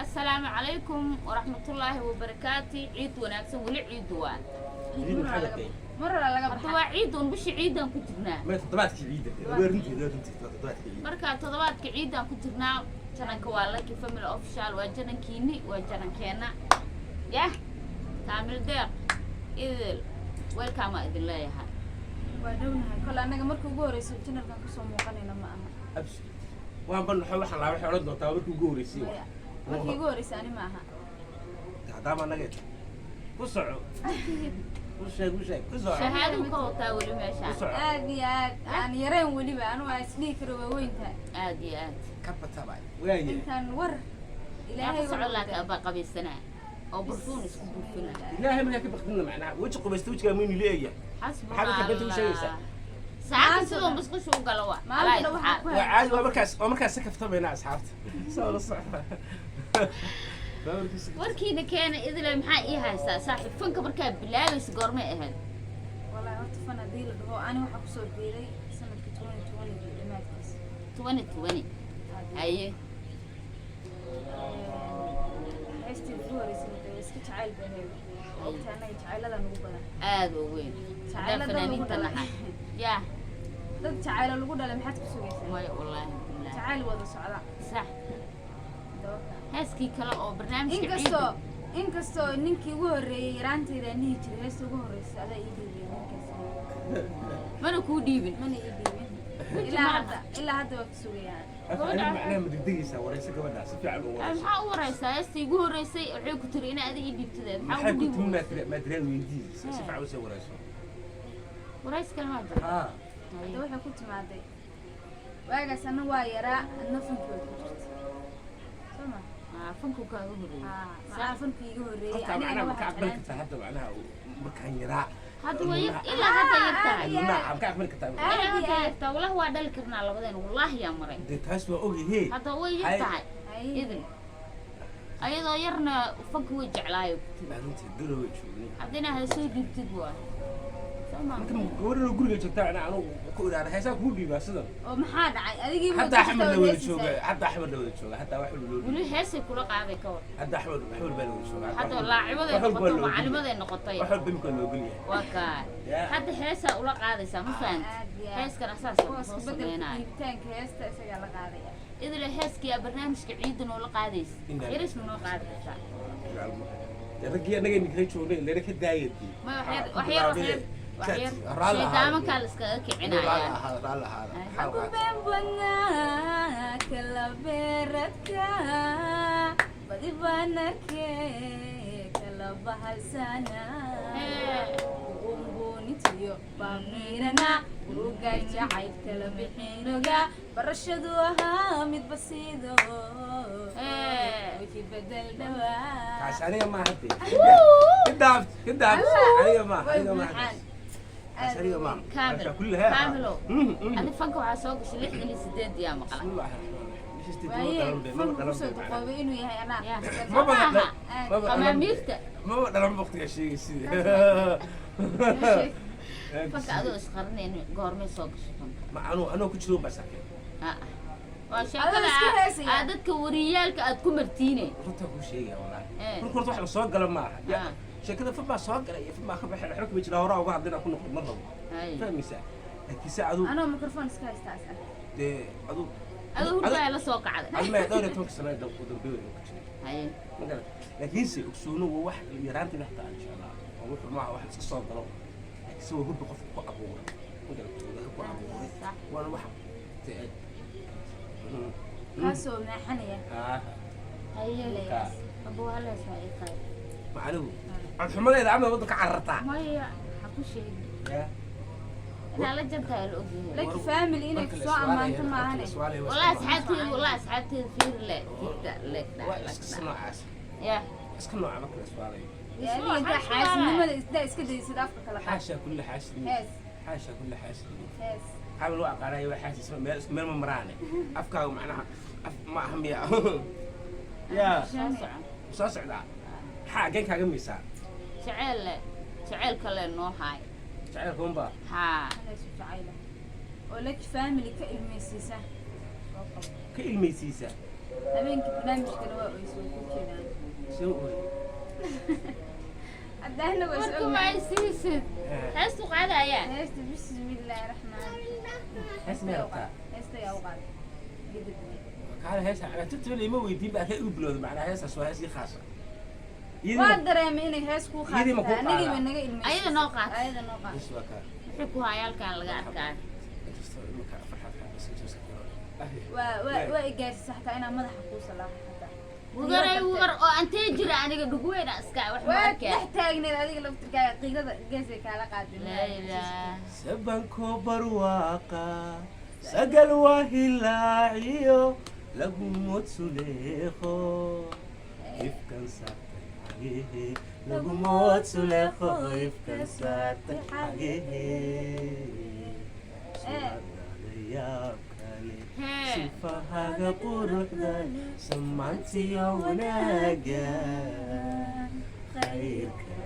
Assalaamu calaykum waraxmatullaahi wabarakaati. Ciid wanaagsan. Weli ciidu waa Ciid maxaa la tahay? Mar hore laga Horta baxay. waa ciid un, bishii ciidaan ku jirnaa. Ma toddobaadkii ciidda? Waa runtii, waa runtii, waa toddobaadkii ciidda. Marka toddobaadka ciidaan ku jirnaa. Channelka waa Lucky Family Official, waa channelkiini, waa channelkeena. Yah, Kaamil Deeq Idil, welcome aa idin leeyahay. Waa dhownahay. Kole annaga marka ugu horeyso channelkan kusoo muuqanayna ma aha. Absolute. Waan ban waxaan lahaa, waxay odhan doontaa markii ugu horreysay. Maya, markii ugu horeysa ani ma aha. Haddaama annaga ku soco, u sheeg, u sheeg, ku soco. Shahaaduu ka wataa weli Ku meeshaan. soco. Aad iyo aad aan yareen weliba anu aa isdhihi karo waa weyntahay. Aad iyo aad. Ka batabay waaye. Intaan war Yaa ilaahay ku soco, laakiin abaa qabaysanaa oo burfuun isku buufinaa. Ilaahay markaa ka baqdina, macnaha weji qubaysta wejigaa maynu leeyahay. Xasbuna. Maxaad dadka beenta u sheegaysaa? Saacadda sidoo musqusha u galo waa Maanta waxaa ku Waa caadi, waa markaas, waa markaas ka kaftamayna asxaabta soo la socda. Waa markaas. Warkiina keena. Idile, maxaa ii haystaa saaxiib? Fanka markaa bilaabaysa goormay ahayd? Wallahi horta fan haddii la dhaho, ani waxaa kusoo biiray sanadka 2020 dhammaadkiisa. 2020, haye. Heestii ugu horeysay dee iska jacayl bay ahayd. Ogta annaga jacaylada nagu badan. Aad u weyn haddaan Jacaylada lagu fanaaniinta dhalay. nahay yaa. Dad jacaylo lagu dhalay, maxaad ku sugaysaa? Maya, wallaahi billahi. Jacayl wada socda. Sax. Dabaka. Heeskii kale oo barnaamijka Inkastoo ciidda. Inkastoo ninkii ugu horreeyey yaraanteyda aan dhihi jiray heesta ugu horreysay adaa ii dhiibay ninkaas. Mana kuu dhiibin. Mana ii dhiibin. Weji Ilaa ma hadda, ilaa hadda waa ku sugayaan. Aniga macnaha ma degdegaysaa? Warayso gabadha si fiican u warayso. Maxaa u waraysaa? Heesta igu horreysay waxay ku tiri ina adiga ii dhiibtadeed. Maxaa Maxay ugu ku dhiibi timi? weysay? Maadiraad weydii, si fiican usoo warayso. Warays kale maa jira? Haa. Hadda waxay ku timaaday waagaas anna waa yaraa, adna fankii waad ku jirta, soo ma? Ah, fanku kaaga horreeyey. Haa, macnaha fankii iga horreeyey. Horta anigana macnaha ma ka waxaa aqbali jeclaan kartaa hadda, macnaha markaan yaraa? Hadda way ilaa hadda yar tahay. Ilmaha ma ka aqbali kartaa? Ilaa Aad iyo hadda aad. yartaa, wallahi waa dhali karnaa labadeen, wallaahi yaa maray. Dee taas waa ogyahe. Hadda way yar Hay. tahay. Hay. Idin ayadoo yarna fanka way jeclaayo ku tiri. Maalintii Garowe joognay. Haddina ha soo dhiibtid waa soo ma? Marka gabadhan guriga joogtaa, macnaha anugu ku idhaahda heesaa kuu dhiibaa sidan. Oo maxaa dhacay adigii? Hadda Axmed la wada jooga, hadda Axmed la wada jooga, hadda wax walba loo Weli dhiibay. Heesay kula qaaday ka war. Hadda Axmed, wax walba la wada jooga. Hadda laacibaday Wax walba noqotay, waa loo macalimaday noqotay. Wax walba imika loo ogol yahay. Waa kaa. Yeah. Hadda heesaa ula qaadaysaa, ma fahanti? Aad iyo aad. Heeskana saas Kuwaas soo bedelka sameynaayo. Dhiibitaanka heesta isagaa la qaadaya. Idile, heeskii aa barnaamijka ciidda noola qaadaysa. Inaa- Yaris ma noo qaadi kartaa? Dee raggii annaga ninkala joognay lana ka daayadii. May, wax yar, wax yar, wax yar, wax yar. Shaydaamankaa la iskaga kicinayaa. Raalli ahaada. Aku been badnaa kala beeradka, badi baan arkee kala bahalsana, buunbuunitiyo baamiirana buugay jacayl kala bixinoga, barashadu ahaa midba sido wixii bedel dhawaa. Kaas aniga maaha dee. Ka dhaaf, ka dhaaf, aniga maaha. Way Aniga maaha. buuxaan. Kaas aniga maaha. Kaamil. Maasha kullaha. Kaamilow, adi fanka waxaa soo gashay 68 yaa maqla. Bismillahi raxmaani raxiim. Waaye fanku kusoo duqoobay inuu yahay anaa. Yeah. Ma badan. Maaha. Maba dhalan. Qamaamiirta. Maba dhalan waqtiga sheegaysid. Fanka adoo isqarinayn goormay soo gashay fanka? Ma anuu anoo ku jiro baa sakeen. Ah, ah. Waa sheekada Adoo iska heesaya. Aad dadka wariyaalka aad ku martiine. Runtaa kuu sheegaya wallahi. Eh. Marka horta wax la soo gala maaha. Ah. Sheekada fan baa soo galay iyo fan baa ka baxay, waxba kuma jira. Horaa uga hadlin, aan ku noqdo ma rabo. Hay. Fahmaysaa? Laakiin se aduu Anoo microphone iska haysta as ah. Dee aduu Adoo hurdaa la soo kacday. Adu ma dhowr iyo tobanka sano u dambeeya ku jiray. Haye. Ma garat? Laakiinse ogsoono waa wax yaraantii xataa aan jeclaa oo wuxuu maaha wax iska soo galo, laakiinse waa hubbi qofka ku abuuray, ma garat? Ilaahay ku abuuray. Sax. Waana wax dee Kaasoo maaxanaya. Ah. Haye. Marka abu halees waa ii qaad. Macnuhu codxumadeeda ama waddanka carartaa. Maya, ha ku sheegin. Ya. Inaa la jantaa la ogyahay. Laki Family inay Marka la kusoo ammaanto iswaalayo, marka la maahane. iswaalayo, waa Wallahi iska asxaabteeda, wallahi asxaabteeda fiir le figta le. waa iska noocaas. Ya. Iska nooca marka la iswaalayo. Dee adiga intaa xaasidnimada isdaa iska daysid, afka kala qaad. Xaasha kulli xaasidin. Hees. Xaasha kulli xaasidin. Hees. Xamal waa aqaanaya, waa xaasis, meel isku meel ma maraane afkaaga, macnaha af ma aha miya ya? Soo socon. Soo socdaa, maxaa ageen kaaga miisaa? Jeceel le, jeceelka le noo haay. Jacaylka unbaa. Haa. Heesu jacayla oo Laki Family ka ilmeysiisa soo qabo. Ka ilmaysiisa. Habeenkii barnaamijkana waa oysay, ku jeedaan. Soo ooy. Haddana waa is Warka ognahay. ma siisid? Heestu qaadayaa. Heesta bismillaahi raxmaan. Hees ma rabtaa? Heesta yaa u qaaday? Gidib. Kaale, heesa calaatibta ima weydiin ba, akay igu bilowda. Macnaa heestaas waa hees ii khaasa. Waa dareemay inay hees kuu Iyadii ma kuu qaadataa, anigii bay qaadaa? naga ilmeysay. Ayada noo qaatay. Ayada noo qaatay. Hees waa kaa. Wuxuu ku hayaa halkaan laga arkaa. Inkastoo imika farxad xabas. Waa igaarsisay xataa inaa madaxa kuu salaaxo xataa. Wugaray wugar oo antee jira, aniga dhugweyna iska wax ma Waa arkeen. dhex taagneed adiga laftirkaaga, qiirada geesay kaala qaadeen. Laa ilaaha. Sabanko barwaaqa sagal waa hilaaciyo lagu moodsuleeqo ifkan saartay xagehe, lagu moodsuleeqo ifkan saartay xagehe, suuradaada yaab kale, Hee. sifahaga quruxda, samaantiyo wanaaga, khayrka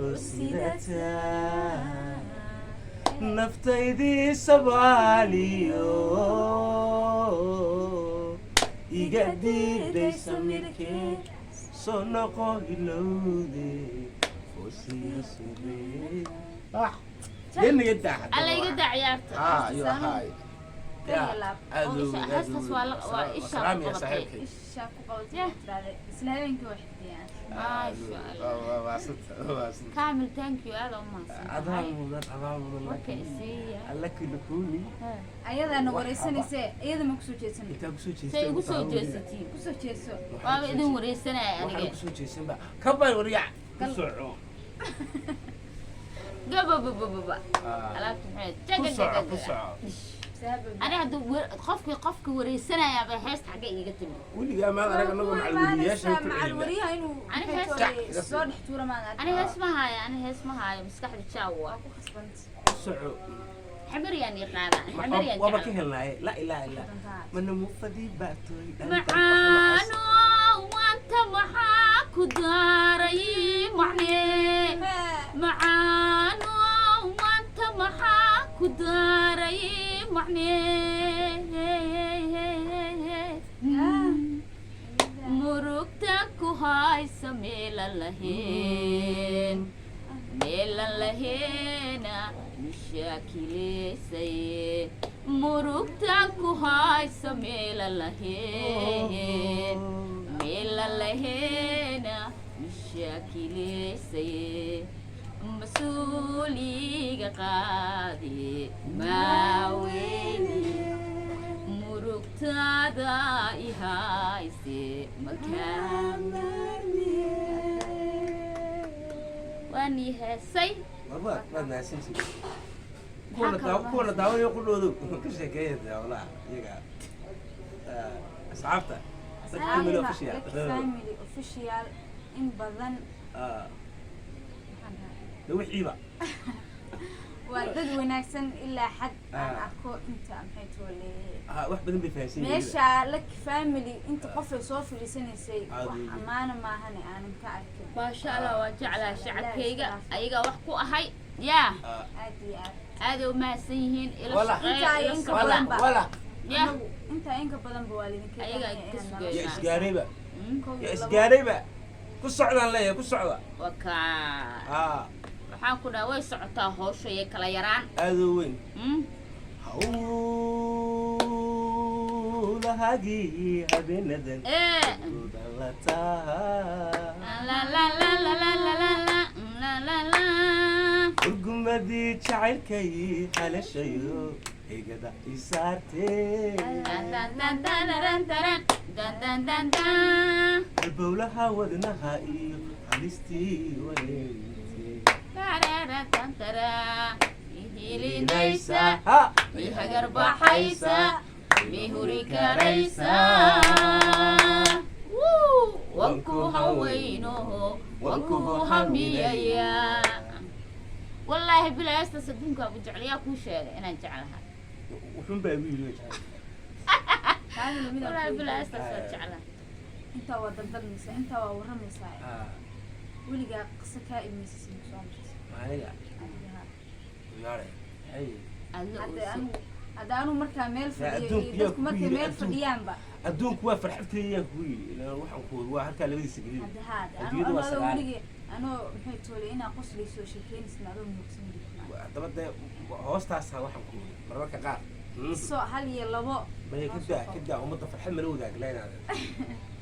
oo sidata naftaydii sabaaliyo iga diiday samirkee, soo noqo ilowde foosiya sube Alla iga daa ciyaarta. Heestaas waa isha ku qabatay. Isha ku qabatay tiraahday, isla habeenkii waa xifdiyaan. Maasha Allah. Kaamil, thank you, aad u mahadsan Adaa tahay. mudan, adaa mudan. Warka isiiya. Alla kulukuuni. Ayadaana wareysanaysee, iyada ma kusoo jeedsan? Intaa kusoo jeestay. Say igu soo jeesatiin? Kusoo jeeso. Waaba idin wareysanaya Waxaan aniga. kusoo jeesanba ka bay waryac ku soco. Gababababa. Alaabta maxay? Ku soco, ku soco. Ani hadda qofkii wareysanayaaba heesta xagga iiga timi. Weligaa maad arag anagoo macalweriyaasha ku Macal celina? wariyaha inuu Ani soo dhex tuura maan arkin. Ani hees ma haayo, ani hees ma haayo, maskaxda jaaw Waa waa. ku khasbanta. Ku soco. Xamariyaan yaqaana, xamariyaan Waaba ka jecel. helnaaye, laa ilaaha illaa mana mufadii baatoy. Macaano maanta maxaa ku daaray macnee? Macaano maanta maxaa ku daaray macnee? Murugta ku haysa meelan lahayn, meelan laheena mushaakilaysaye, murugta ku haysa meelan lahayn, meelan laheena mushaakilaysaye, mas-uuliga qaadi maaweyni, murugtada i hayse makaa waan ii heesay. Warbaad waad mahadsantihiin. Kuwa la daawanayo qudhoodu ka sheekeeya daawlaha iyaga, asxaabta Lucky Family Official. Lucky Family Official in badan maxaan dhahay? De wixiiba. Waa dad wanaagsan ilaa xad aan arko inta maxay toole. Wax badan bay fahansan yihiin. Meesha Lucky Family inta qof ay soo fadhiisanaysay, Aad wax u weyn. ammaana maahane aanan ka arkin. Maasha Allah, waa jeclaa shacabkayga, ayagaa wax ku ahay yaa. Aad iyo aad. Aaday u mahadsan yihiin, ila Wala. shaqeeya, Intaa ila iyo inka socda. Wala. badan ba. Wala. Ya. Anagu intaa inka badanba waa lidinka Ayagaa baahan ka yahay inaan sugayna. Ya isgaarayba. Kow iyo Ya labo. isgaarayba, ku socdaan leeyahay, ku socda. Waa kaa. Waxaan ku dhaha way socotaa hawsha iyo kala yaraan. Aad u weyn. Hawlahagii habeenadan la taha. La la la la la la la la la la la. Urgumadii jacaylkay halashayo hegada isaartee. Dan dan dan dan dan dan dan dan dan dan. Halbowlaha wadnaha iyo halistii wareegtee. Tarara tan tara. Ihilinaysa. Ha. Mi hagar baxaysa. Mi huri karaysa. Wuu! Wanku haweynoho, wanku hamiyaya. Wallaahi bilaa heestaas adduunka ugu jecel, yaa kuu sheegay inaan jeclahay? Wuxuun baa igu yidhi way. Kaamil midaan Wallaahi ku bilaa heestaas waan jeclahay. Intaa waa daldalmaysaa, intaa waa warramaysaa. Weligaa qiso kaa ilmaysiisin soo martay? Maaniga? Adiga. Yaare hay. Adla Hadda uusi. anigu, hadda anigu markaa meel fadhiyo Adduunka iyo yaa dadku ku markay yidhi meel adduunka. fadhiyaanba. Adduunku waa farxad keliya kugu yidhi, ilaan waxaan ku waa halkaa labadiisa gelin. Hadda haad Adduunyadu waa anoo 9. Weligii anoo maxay toolay inaa qoslayso sheekeynaysin adoo muugsan jirta. Haddaba dee hoostaasaan waxaan ku yidhi marmarka qaar. Soo hal iyo labo. Maya, ka daa, ka daa. Ummadda farxad mala wadaagna inaad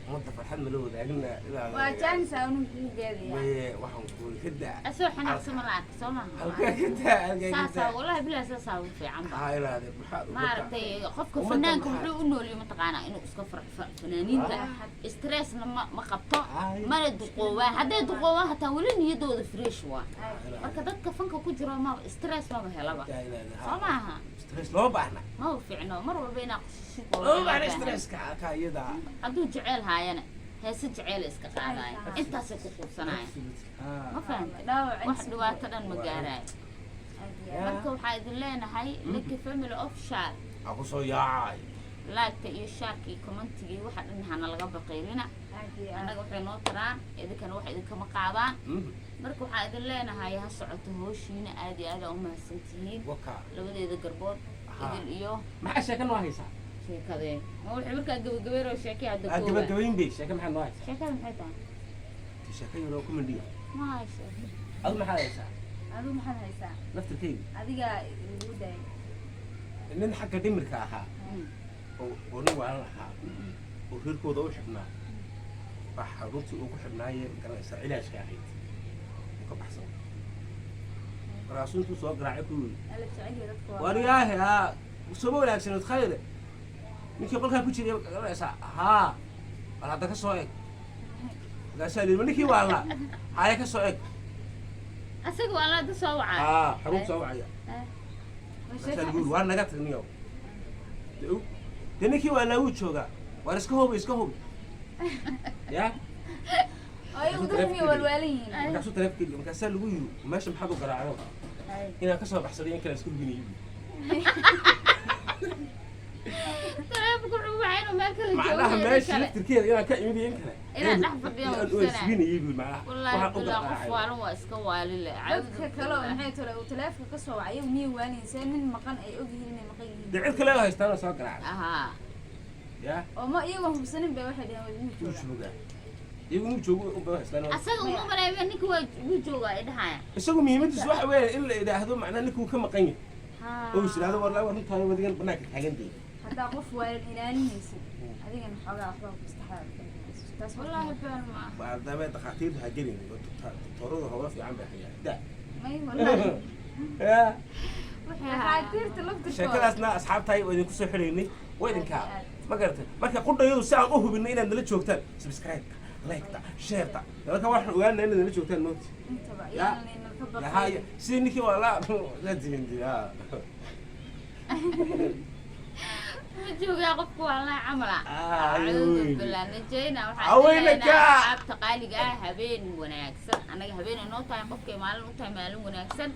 ummadda farxad mala wadaagna inaad Waa jaanis aanu kugu gaadaya. Maye, waxaan ku yidhi ka daa. Asoo xanaaqsan ma la arka, soo maaha? Halkaa ka daa, halkaa ka Saasaa daa. Wallahi bilahi saasaa ugu fiican ba. Haa, inaade maxaa ummadda- Maaragtay qofka ummadda fanaanka maxaa- wuxuu u noolyahay mataqaanaa inuu iska farxo. Fanaaniinta stressna ma qabto, Ay. mana duqoobaan. Hadday duqoobaan hataa weli niyadooda fresh waa. Marka dadka fanka ku jiro ma stress maba helaba. Daa inaade, haa. Soo maaha? Stress looma baahna. Maba fiicno mar walba inaa qosashid. Looma baahna stresska halkaa iyada. Hadduu jeceel haayana heese jeceel iska qaadaya, intaasay ku quubsanaya. Ma fahantay? Dhaawac Wax dhibaato dhan ma gaarayo. Marka waxaa idin leenahay Lucky Family Official Ha ku soo yaacay. Like-ta iyo share-ka iyo commentiga iyo waxa dhan hana laga baqiylina. Annaga waxay noo taraan, idinkana wax idinkama qaadaan. Marka waxaa idin leenahay ha socoto hooshiina. Aad iyo aad aa u mahadsantihiin. Waka. Labadeeda garbood, Idil iyo Maxaa sheeka noo haysaa? Sheekadee ma waxay markaa gabagabeynoo sheekay hadda Aa kooba. Gabagabayn bay sheeka maxaa noo haysaa? Sheekada maxay tahay? Sheeka yaroo comedy. Ma hayso. Adu maxaad haysaa? Adigu maxaad haysaa? Laftirkayga. Adiga lagu daayay. Nin xagga dhimirka ahaa oo nin waalan ahaa oo reerkooda u xidhnaa baa xaruntii uu ku xidhnaaye garanaysaa cilaajka ahayd uu ka baxsan. Markaasuu intuu soo garaacay ku yiri, Alla jecel yahay dadka waa. "Wariyaahe, haa, sooma wanaagsanood khayre, ninkii qolkaa ku jiray garanaysaa, haa, bal hadda ka soo eg." Markaasaa lihi, "Ma ninkii waalnaa? Haya, ka soo eg." Asaga waa laada soo wacay. Haa, xarun soo wacaya. Eh. Markaasaa lagu yiri, "Waar naga tag niyow, dee ninkii waalnaa wuu joogaa. Waar iska hubi, iska hubi ya." Oo iyagu dadku miyay walwaalan yihiin? Markaasuu taleefanka, markaasaa lagu yiri, "Meesha maxaad u garaacdo?" "Inaan ka soo baxsaday in kale iska hubinayo." Taleefanka wuxuu wacay inuu meel kale joogo Macnaha iyo meesha kale. laftirkeeda inaan ka imid iyo in kale. Inaan dhex fadhiyo Inaan hubsanaa. isbinayay buu macnaha. Wallaahi Waxaan u bilaa qof garaacay. waalan waa iska waalile. Dadka kale oo maxay tole uu taleefanka ka soo wacay, iyagu miyay waalan yihiin? See nin maqan ay ogyihiin inay maqan yihiin? Dee cid kale oo haystaana soo garaacay. Ahaa. Ya. Oo ma iyagoon hubsanin bay waxay dhaheen way wuu Wuu joogaa. joogaa, iyagu inuu joogo unba haystaan. Asaga uma maleeyo ninka waa wuu joogaa ay dhahaya. Isagu muhiimadiisu waxa weeye in la idhaahdo macnaha ninkuu ka maqan yahay oo is idhaahdo, war war runtaada wadigan banaanka taagan dee. Haddaa qof waalan ilaalinaysid, adigana xoogaa waxbaa ku maskaxdaada taas. Wallaahi been ma aha. Maadaama dhakhaatiirtu ha gelin oo doktooradu howlo fiican bay hayaan da. May, wallaahi. Ya. Waxay ahaa. Dhakhaatiirta laftirkooda. Sheekadaasna asxaabtahay waa idinku soo xidhaynay, waa idinkaa ma garatay. Marka qudhayadu si aan u hubinay inaad nala joogtaan, subscribe-ka, like-ta, share-ta, marka waxaan ogaanaa inaad nala joogtaan moogta. Intaba Ya. yaanan ka Yahay baqay. sidii ninkii waa la la dimindi ha. Ma joogaa qofku waa camala. Ah, Acuudu ayuy. billah najayna waxaan Aweyna leenahay ka. asxaabta qaaliga ah, habeen wanaagsan. Annaga habeen ay noo tahay, qofkay maalin u tahay maalin wanaagsan,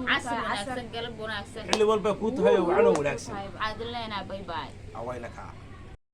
casr wanaagsan, galab wanaagsan. Xilli walba kuu tahay oo wacanoo wanaagsan. Waxaan idin leenahay bye bye. Awayna kaa.